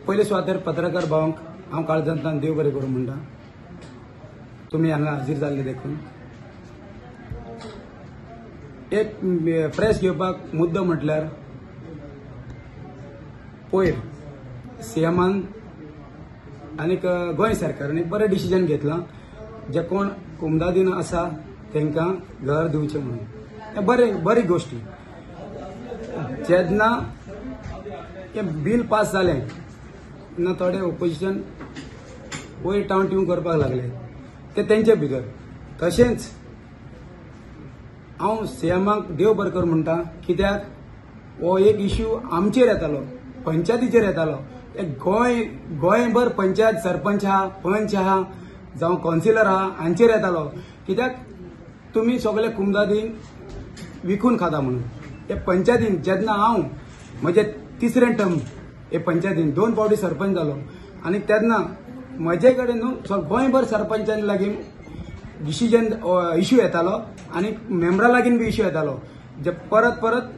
पयले सुवातेर पत्रकार भावांक हांव काळजांतल्यान देव बरें करूं म्हणटा, तुमी हांगा हाजीर जाल्ले देखून. एक प्रेस घेवपाक मुद्दो म्हटल्यार पयर सीएमान आनीक गोंय सरकारान एक बरें डिसिजन घेतलां, जे कोण कुमदादीन आसा तांकां घर दिवचें म्हणून. हें बरें, बरी गोश्टी. जेन्ना हें बील पास जालें तेन्ना थोडे ओपोजिशन वयर टावन ट्यून करपाक लागले, ते तेंचे भितर. तशेंच हांव सीएमाक देव बरें कर म्हणटा, कित्याक हो एक इश्यू आमचेर येतालो, पंचायतीचेर येतालो. एक गोंय गोंयभर पंचायत सरपंच आहा, पंच आहा, जावं कावन्सिलर आहा, हांचेर येतालो, कित्याक तुमी सगळे कुमदादीन विकून खाता म्हणून. हे पंचायतीन जेन्ना हांव म्हजे तिसरें टर्म हे पंचायतीन 2 फावटी सरपंच जालो, आनी तेन्ना म्हजे कडेन न्हू गोंयभर सरपंचान लागीं डिसिजन इश्यू येतालो आनी मेंबरा लागीं बी इश्यू येतालो, जे परत परत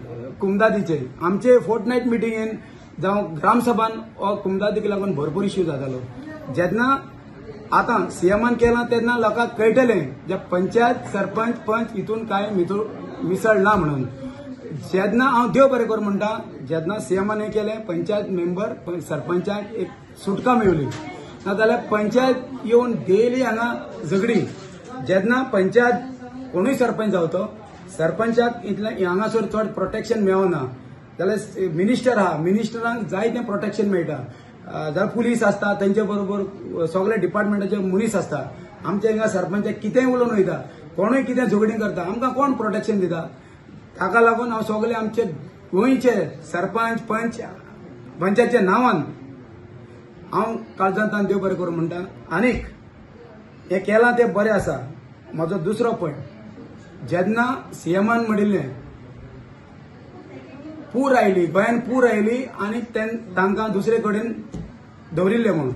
कुमदादीचे आमचे फोर्टनायट मिटिंगेन जावं ग्रामसभान हो कुमदादीक लागून भरपूर इश्यू जातालो. जेन्ना आतां सीएमान केलां तेन्ना लोकांक कळटलें जे पंचायत सरपंच पंच हितून कांय मिसळ ना म्हणून. जेन्ना हांव देव बरें कर म्हणटा, जेन्ना सीएमान हें केलें पंचायत मेंबर सरपंचाक एक सुटका मेवली, नाजाल्यार पंचायत येवन डेली हांगा झगडी. जेन्ना पंचायत कोणूय सरपंच जावतो सरपंचाक इतलें हांगासर चड प्रोटेक्शन मेळना, जाल्यार मिनिस्टर आहा, मिनिस्टरांक जाय तें प्रोटेक्शन मेळटा, जाल्यार पुलीस आसता तेंचे बरोबर सगळे डिपार्टमेंटाचे मनीस आसता. आमच्या हिंगा सरपंचाक कितेंय उलोवन वयता, कोणूय कितें झगडीं करता, आमकां कोण प्रोटेक्शन दिता? ताका लागून हांव सगळे आमचे गोंयचे सरपंच पंच पंचायतच्या नांवान हांव काळजांतल्यान देव बरें करूं म्हणटा. आनीक हें केलां तें बरें आसा. म्हजो दुसरो पॉयंट, जेन्ना सीएमान म्हणिल्लें पूर आयली, गोंयान पूर आयली आनी तांकां दुसरे कडेन दवरिल्लें म्हणून,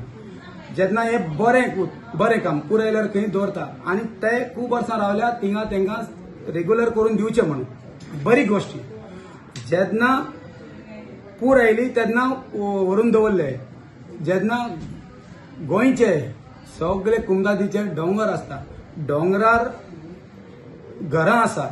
जेन्ना हें बरें बरें काम, पूर आयल्यार खंय दवरता आनी ते खूब वर्सां रावल्या थिंगा तांकां रेगुलर करून दिवचें म्हणून, बरी गोश्टी. जेन्ना पूर आयली तेन्ना व्हरून दवरले. जेन्ना गोंयचे सगळे कुमदादीचे दोंगर आसता, दोंगरार घरां आसा,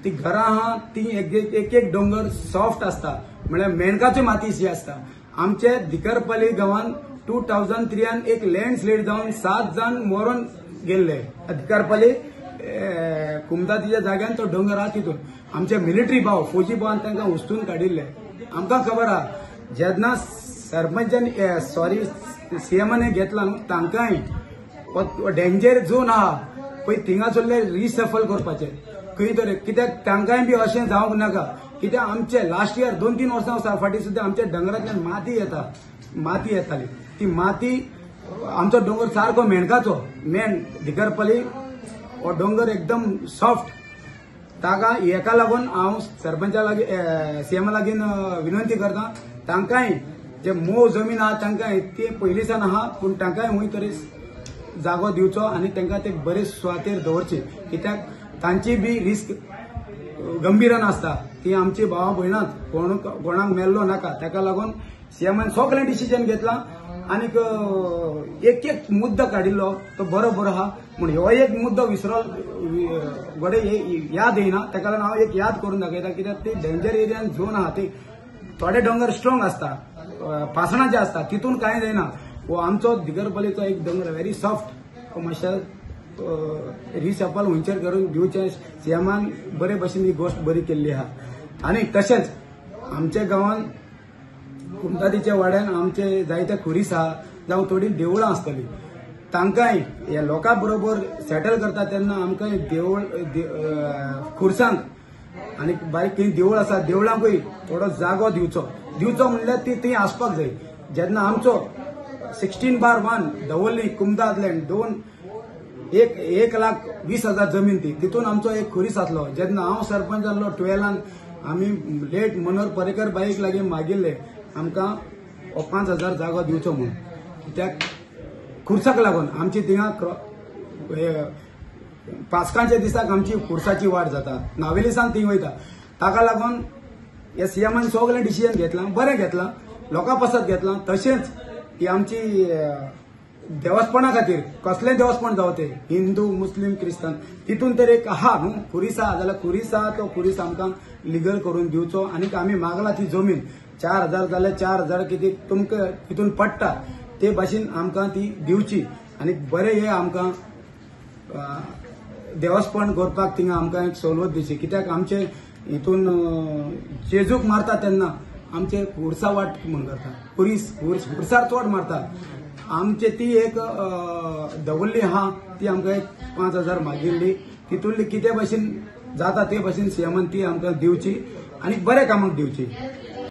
ती घरां आहा ती एक एक दोंगर सॉफ्ट आसता, म्हळ्यार मेणकाची माती जी आसता. आमचे दिकरपल्ली गांवान 2003 एक लँडस्लायड जावन 7 जाण मरून गेल्ले. दिकरपल्ली कुमदादीच्या जाग्यान तो दोंगर आहा, तितून आमचे मिलिटरी भाव फौजी भावान तांकां उस्तून काडिल्ले. आमकां खबर आहा जेन्ना सरपंचान सॉरी सीएमान हें घेतलां न्हू, तांकांय डेंजर झोन आहा पळय थिंगासरले रिसफल करपाचें खंय तरी, कित्याक तांकांय बी अशें जावंक नाका. कित्याक आमचे लास्ट इयर 2-3 वर्सां फाटीं सुद्दां आमच्या दोंगरांतल्यान माती येता, माती येताली, ती माती आमचो दोंगर सारको मेणकाचो मेण दिकरपल्ली हो दोंगर एकदम सॉफ्ट. ताका हेका लागून हांव सरपंचा लागीं सीएमा लागीं विनंती करता, तांकांय जे मोव जमीन आहा तांकांय ती पयलींसान आहा, पूण तांकांय खंय तरी जागो दिवचो आनी तांकां ते बरे सुवातेर दवरचे, कित्याक तांची बी रिस्क गंभीरान आसता. ती आमची भावा भयणांत कोण कोणाक मेल्लो नाका. ताका लागून सीएमान सगळें डिसिजन घेतलां आनीक एक एक मुद्दो काडिल्लो तो बरो बरो आहा, पूण हो एक मुद्दो विसरो घडये याद येयना, ताका लागून हांव एक याद करून दाखयता, कित्याक ती डेंजर एरियान झोन आहा, ती थोडे दोंगर स्ट्रॉंग आसता, पासणाचे आसता, तितून कांय जायना. हो आमचो दिगरपल्लीचो एक दोंगर व्हेरी सॉफ्ट, मातशें रिसफल हुंचेर करून दिवचें. सीएमान बरे भशेन ही गोश्ट बरी केल्ली आहा. आनी तशेंच आमच्या गांवान कुमदादीच्या वाड्यान आमचे जायते खुरीस आहा, जावं थोडीं देवळां आसतलीं, तांकांय ह्या लोकां बरोबर सेटल करता तेन्ना आमकां देवळ खुर्सांक आनी बारीक खंय देवूळ आसा देवळांकूय थोडो जागो दिवचो, दिवचो म्हणल्यार ती थंय आसपाक जाय. जेन्ना आमचो 16/1 दवर्ली कुमदाद लँड 1,20,000 जमीन ती, तितून आमचो एक खुरीस आसलो. जेन्ना हांव सरपंच जाल्लो 12 आमी लेट मनोहर पर्रीकर बाईक लागीं मागिल्ले आमकां 5,000 जागो दिवचो म्हणून, कित्याक खुर्साक लागून आमची थिंगा पास्कांच्या दिसाक आमची खुर्साची वाट जाता, नावेलीसान थंय वयता. ताका लागून ह्या सीएमान सगळें डिसिजन घेतलां, बरें घेतलां, लोकां पासत घेतलां. तशेंच ही आमची देवस्पणा खातीर, कसलें देवस्पण जावं तें, हिंदू मुस्लीम क्रिस्तान, तितून तर एक आहा न्हू खुरीस आहा जाल्यार खुरीस आहा तो खुरीस आमकां लिगल करून दिवचो. आनीक आमी मागला ती जमीन 4000 जाल्यार 4000 कितें तुमकां तितून पडटा ते भाशेन आमकां ती दिवची. आनी बरें हे आमकां देवस्पण करपाक थिंगा आमकां एक सवलत दिवची. कित्याक आमचे हितून जेजूक मारता तेन्ना आमचे खुर्सा वाट म्हूण करता, खुरीस खुर्सार चोट मारता. आमचे ती एक दवरली आहा ती आमकां एक 5000 मागिल्ली, तितूंतली कितें भाशेन जाता ते भाशेन सीएमान ती आमकां दिवची आनी बऱ्या कामाक दिवची.